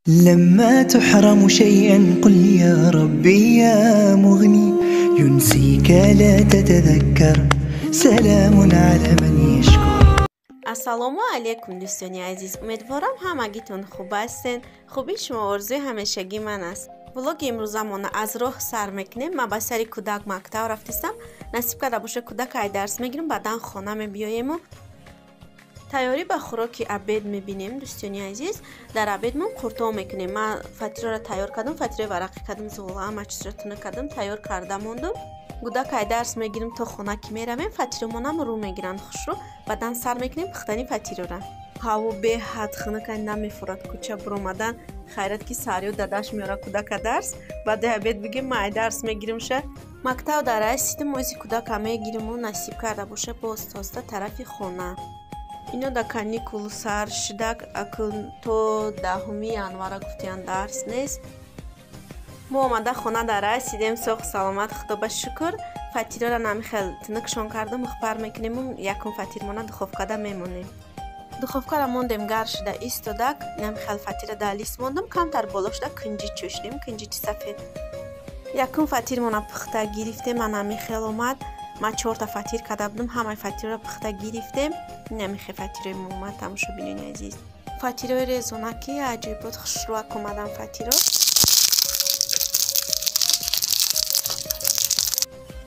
لما تحرم شيئا قل يا ربي يا مغني ينسيك لا تتذكر سلام على من يشكر. Ассалому алайкум, дӯстони азиз, умедворам ҳамагитон хуб ҳастен. Хубии шумо орзуи ҳамешагии ман аст. Влоги имрӯзамона аз роҳ сар мекунем. Ман ба сари кӯдак мактаб рафтистам. Насиб карда боша, кӯдак ай дарс мегирем, баъдан хона мебиёему. Тайёрӣ ба хӯроки обед мебинем, дӯстони азиз. Дар обедмон қуртоб мекунем. Ман фатироро тайёр кардам, фатирои варақӣ кардам, зуғла ҳама чизро тунук кардам, тайёр карда мондум. Гудак ай дарс мегирем, то хона ки меравем, фатиромонам рӯ мегиранд хушрӯ. Баъдан сар мекунем пухтани фатирора. Ҳаво беҳад хунук, ай намефурад кӯча буромадан. Хайрат ки сариё дадаш меора кӯдака дарс. Баъди обед бигем, ман ай дарс мегирим ша. Мактаб дар расидим, ози кӯдака мегириму насиб карда боша боз тоста тарафи хона. Ино да каникул сар шидак, акун то 10 январа гуфтиян дарс нест. Мо омада хона дар расидем, соғ саломат, худо ба шукр. Фатирора намихел тунукшон кардам, мухпар мекунему, якум фатирмона духовкада мемонем. Духовкара мондем гар шуда истодак, намихел фатира дар лист мондам, камтар боло шуда кунҷид чӯшидем, кунҷиди сафед. Якум фатирмона пухта гирифтем, ман намихел омад. Ман 4 фатир карда будам, ҳамаи фатирро пухта гирифтем. Намихе фатирои мо омад, тамошобинони азиз. Фатирои резонаки аҷоибот хушрӯак омадан фатиро.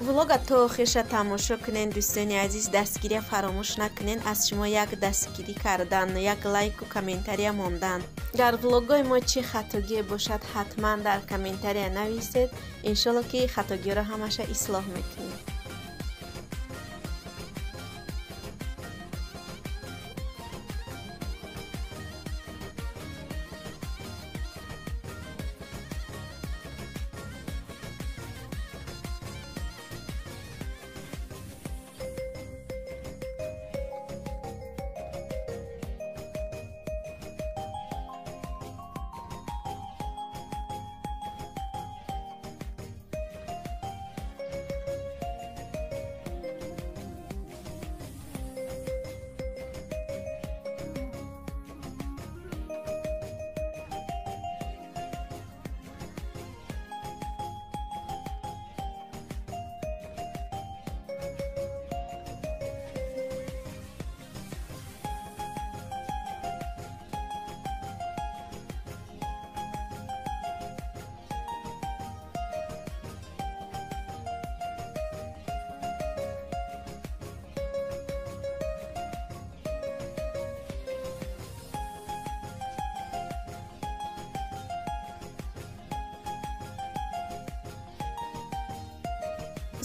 Влога то охирша тамошо кунен, дӯстони азиз, дастгирия фаромӯш накунен. Аз шумо як дастгирӣ кардан, як лайку комментария мондан. Дар влогҳои мо чӣ хатогие бошад, ҳатман дар комментария нависед. Иншолло ки хатогиҳоро ҳамаша ислоҳ мекунем.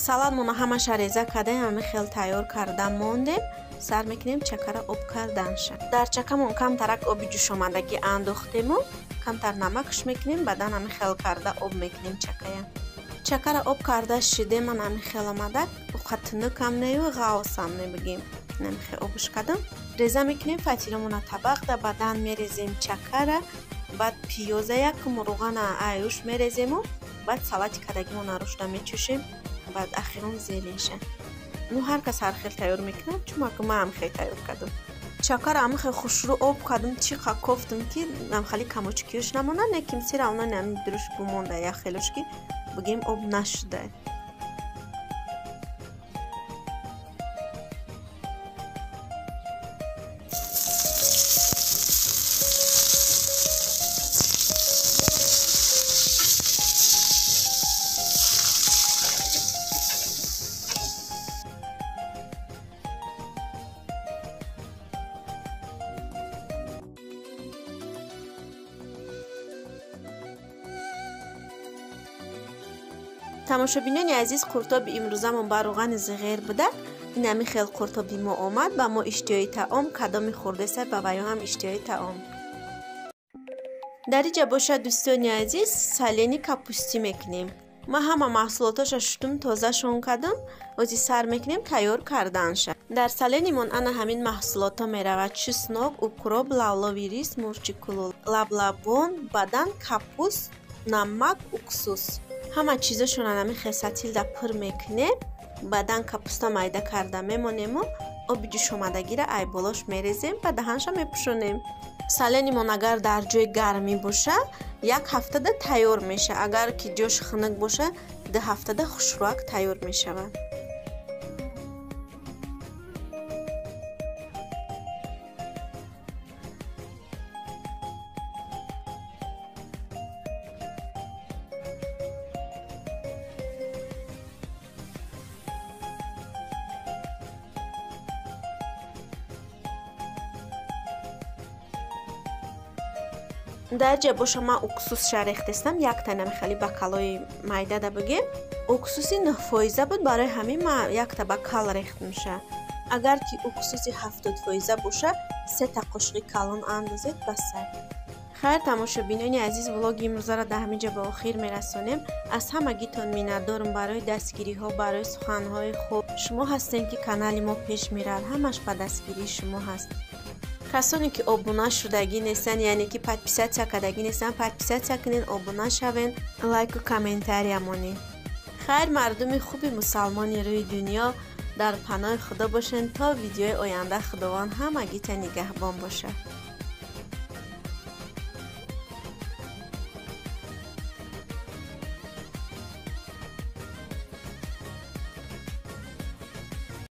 Салатмона ҳамаша реза кардем, ҳами хел тайёр карда мондем. Сар мекунем чакара об карданша. Дар чакамон камтарак оби ҷӯшомадагӣ андохтему, камтар намакш мекунем, баъдан ҳами хел карда об мекунем чакая. Чакара об карда шидем, ман ҳами хел омадак, уқа тунукам нею ғавсам не бигем. Ҳами хел обш кардам. Реза мекунем фатиромона табақда, баъдан мерезем чакара, баъд пиёза якум руғана аюш мерезему, баъд салати кардагимона рушда мечӯшем. Баъд ахирон зеленша. Ну ҳар кас ҳар хел тайёр мекунад, чунки ман ҳам хел тайёр кардам. Чакара ҳам хел хушрӯ об кардам, чӣ қа кофтам ки намхали камочкиёш намонад, лекин сира она нами дуруш бумонда, як хелош ки бигем об нашуда. Тамошобинони азиз, қуртоби имрӯзамон ба рӯғани зиғер буда. Ин ҳами хел қуртоби мо омад. Ба мо иштиҳои таом, кадоми хӯрдеса ба ваё ҳам иштиҳои таом. Дар иҷа бошад, дӯстони азиз, салени капустӣ мекунем. Ман ҳама маҳсулоташа шутум, тозашон кардам. Ози сар мекунем тайёр карданша. Дар саленимон ана ҳамин маҳсулотҳо меравад: чеснок, укроп, лавлови рис, мурчи кулул, лаблабон, баъдан капуст, намак, уксус. Ҳама чизошон анами хесатилда пур мекунем. Баъдан капуста майда карда мемонему. Оби ҷӯшомадагиро ай болош мерезем ва даҳанша мепӯшонем. Соленимон агар дар ҷои гармӣ боша, як ҳафтада тайёр мешавад. Агар ки ҷош хунук боша, 2 ҳафтада хушрӯак тайёр мешавад. Дар ҷа боша ман уксусша рехтестам, якта намихали бакалои майдада бигем. Уксуси 9% буд, барои ҳамин ман якта бакал рехтмша. Агар ки уксуси 70% боша, 3 та қошиқи калон андозед басар. Хайр, тамошобинони азиз, влоги имрӯзаро дар ҳамин ҷа ба охир мерасонем. Аз ҳамагитон миннатдорам барои дастгириҳо, барои суханҳои хуб. Шумо ҳастем ки канали мо пеш меравад, ҳамаш ба дастгирии шумо ҳаст. Касоне ки обуна шудагӣ нестанд, яъне ки подписатсия кардагӣ нестанд, подписатсия кунед, обуна шавед, лайку комментария монед. Хайр, мардуми хуби мусалмони рӯи дунё, дар паноҳи Худо бошед то видеои оянда. Худованд ҳамагита нигаҳбон бошад.